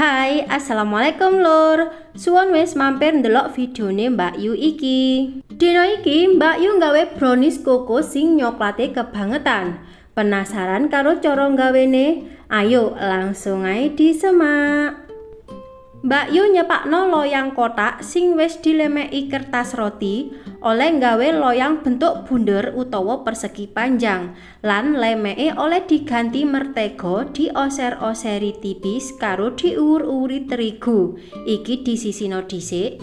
Hai, assalamualaikum lur. Suwun wis mampir ndelok videone Mbak Yu iki. Dina iki Mbak Yu nggawe brownies koko sing nyoklate kebangetan. Penasaran karo cara nggawene? Ayo langsung ae disemak. Mbak Yu nyepakno loyang kotak sing wis dilemeki kertas roti oleh nggawe loyang bentuk bunder utawa persegi panjang lan lemeke oleh diganti mertega dioser-oseri tipis karo diuwur-uwuri terigu. Iki disisino dhisik.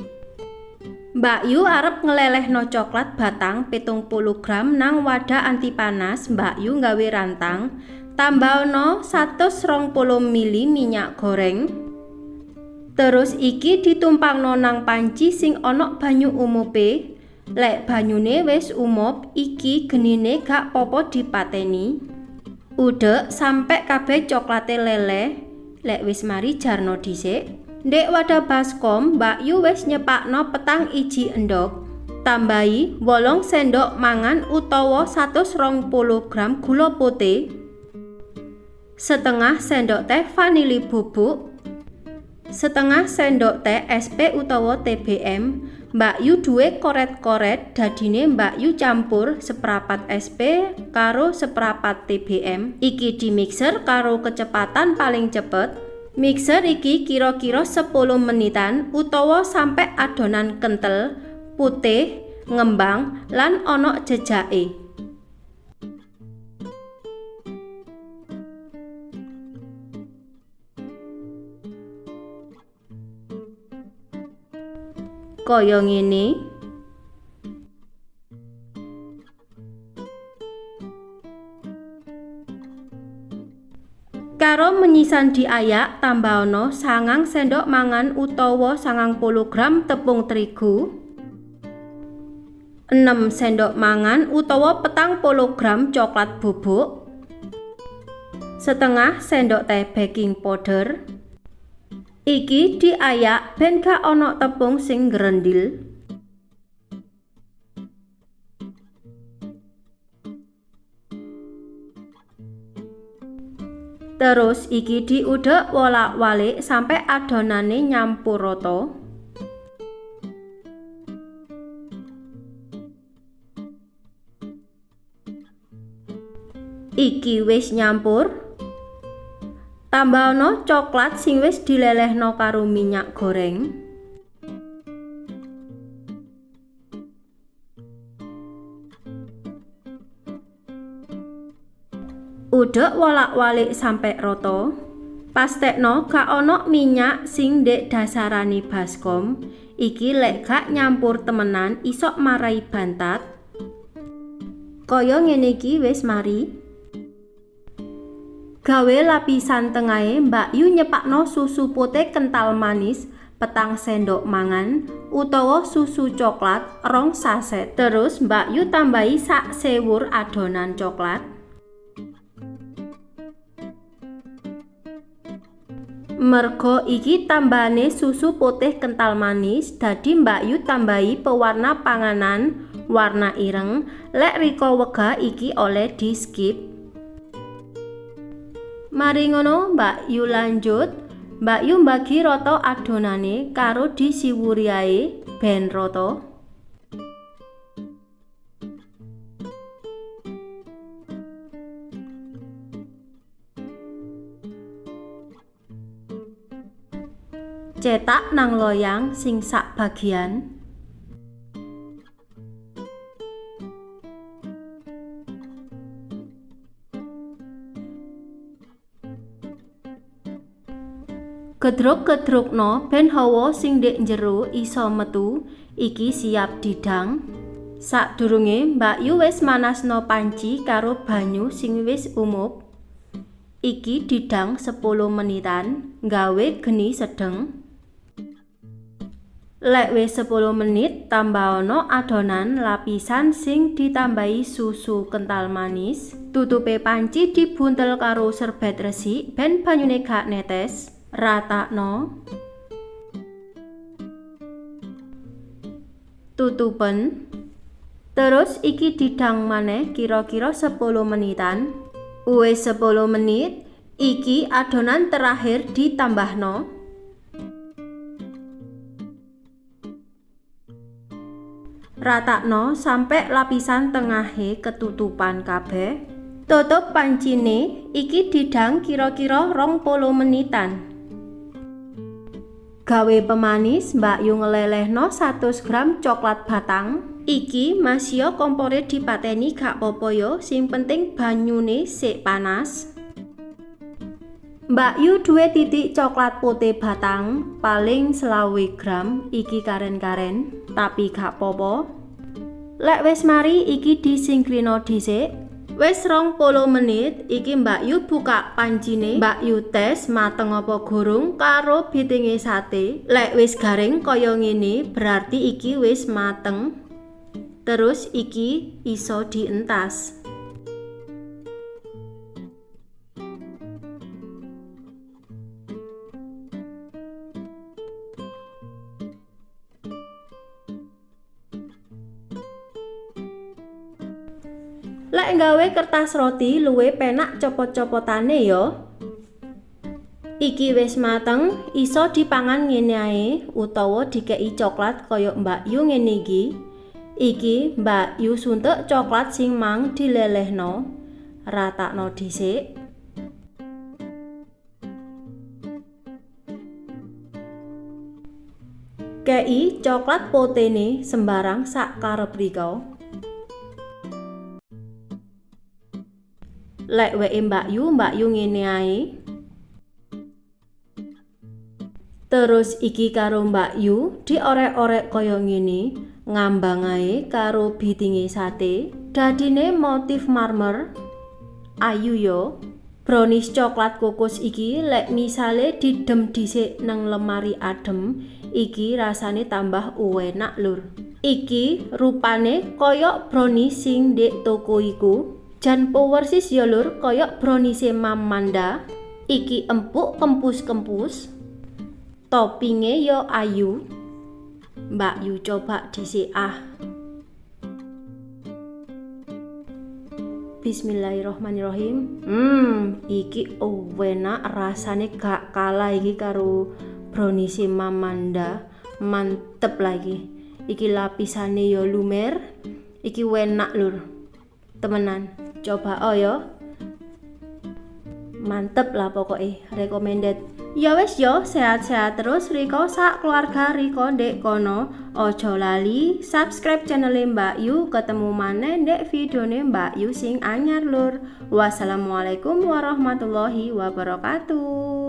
Mbak Yu arep ngelelehno coklat batang 70 gram nang wadah anti panas. Mbak Yu nggawe rantang, tambahno 120 mili minyak goreng. Terus iki ditumpangno nang panci sing ana banyu umupe. Lek banyune wis umup, iki genine gak popo dipateni. Udek sampe kabeh coklate leleh. Lek wis mari jarno dhisik. Ndek wadah baskom, Mbak Yu wis nyepakno 4 iji endhog. Tambahi 8 sendok mangan utawa 120 gram gula putih, setengah sendok teh vanili bubuk, setengah sendok teh SP utawa TBM. Mbak Yu duwe koret-koret, dadine Mbak Yu campur seprapat SP karo seprapat TBM. Iki dimixer karo kecepatan paling cepet. Mixer iki kira-kira 10 menitan utawa sampe adonan kentel, putih, ngembang lan ana jejake. Kaya ngene. Karo menyisan diayak, tambahana 9 sendok mangan utawa 90 gram tepung terigu, 6 sendok mangan utawa 40 gram coklat bubuk, setengah sendok teh baking powder. Iki diayak ben gak ana tepung sing ngrendil. Terus iki diudek wolak-walik sampe adonane nyampur rata. Iki wis nyampur. Tambahno coklat sing wis dilelehno karo minyak goreng. Udek wolak-walik sampe rata. Pastekno gak ana minyak sing ndek dasarane baskom. Iki lek gak nyampur temenan isok marai bantat. Kaya ngene iki wis mari. Gawe lapisan tengahe, Mbak Yu nyepakno susu putih kental manis 4 sendok mangan utawa susu coklat 2 saset. Terus Mbak Yu tambahi sak sewur adonan coklat. Mergo iki tambahane susu putih kental manis, dadi Mbak Yu tambahi pewarna panganan warna ireng. Lek riko wegah iki oleh di skip. Mari ngono Mbak Yu lanjut. Mbak Yu mbagi rata adonane karo disiwuri ae ben rata. Cetak nang loyang sing sak bagian. Gedruk-gedrukno ben hawa sing ndek njero iso metu. Iki siap didang. Sadurunge Mbak Yu wis manasno panci karo banyu sing wis umup. Iki didang 10 menitan nggawe geni sedeng. Lek wis 10 menit, tambahana adonan lapisan sing ditambahi susu kental manis. Tutupe panci dibuntel karo serbet resik ben banyune gak netes. Ratakno. Tutupen. Terus iki didang maneh kira-kira 10 menitan. Wis 10 menit, iki adonan terakhir ditambahno. Ratakno sampe lapisan tengahe ketutupan kabeh. Tutup pancine, iki didang kira-kira 20 menitan. Gawe pemanis, Mbak Yu ngelelehno 100 gram coklat batang. Iki masio kompore dipateni gak popo yo, sing penting banyune sik panas. Mbak Yu duwe titik coklat putih batang paling 25 gram, iki karen-karen, tapi gak popo. Lek wis mari iki disingkrino dhisik. Wis 20 menit iki Mbak Yu buka pancine. Mbak Yu tes mateng apa gorong karo bitinge sate. Lek wis garing kaya ngene berarti iki wis mateng. Terus iki iso dientas. Lek nggawe kertas roti luwe penak copot-copotane yo. Iki wis mateng, iso dipangan ngene ae utawa dikeki coklat kaya Mbak Yu ngene iki. Iki Mbak Yu suntek coklat sing mang dilelehno, ratakno dhisik. Kei coklat potene sembarang sak karep riko. Lek weke Mbak Yu, Mbak Yu ngene ae. Terus iki karo Mbak Yu diorek-orek kaya ngene, ngambang ae karo bitinge sate. Dadine motif marmer. Ayu yo. Brownies coklat kokos iki lek misale didem dhisik nang lemari adem, iki rasane tambah enak lur. Iki rupane koyok brownies sing ndek toko iku. Jan persis ya lur, koyok brownies Mamanda. Iki empuk kempus-kempus. Toppinge yo ayu. Mbak Yu coba dhisik ah. Bismillahirrohmanirrohim. Iki enak rasane, gak kalah iki karo brownies Mamanda. Mantep lagi. Iki lapisane yo lumer. Iki enak lur. Temenan, coba oh yo. Mantep lah pokoknya, recommended. Ya wis yo, sehat-sehat terus Riko sak keluarga Riko ndek kono. Ojo lali subscribe channel Mbak Yu, ketemu maneh ndek videone Mbak Yu sing anyar lur. Wassalamualaikum warahmatullahi wabarakatuh.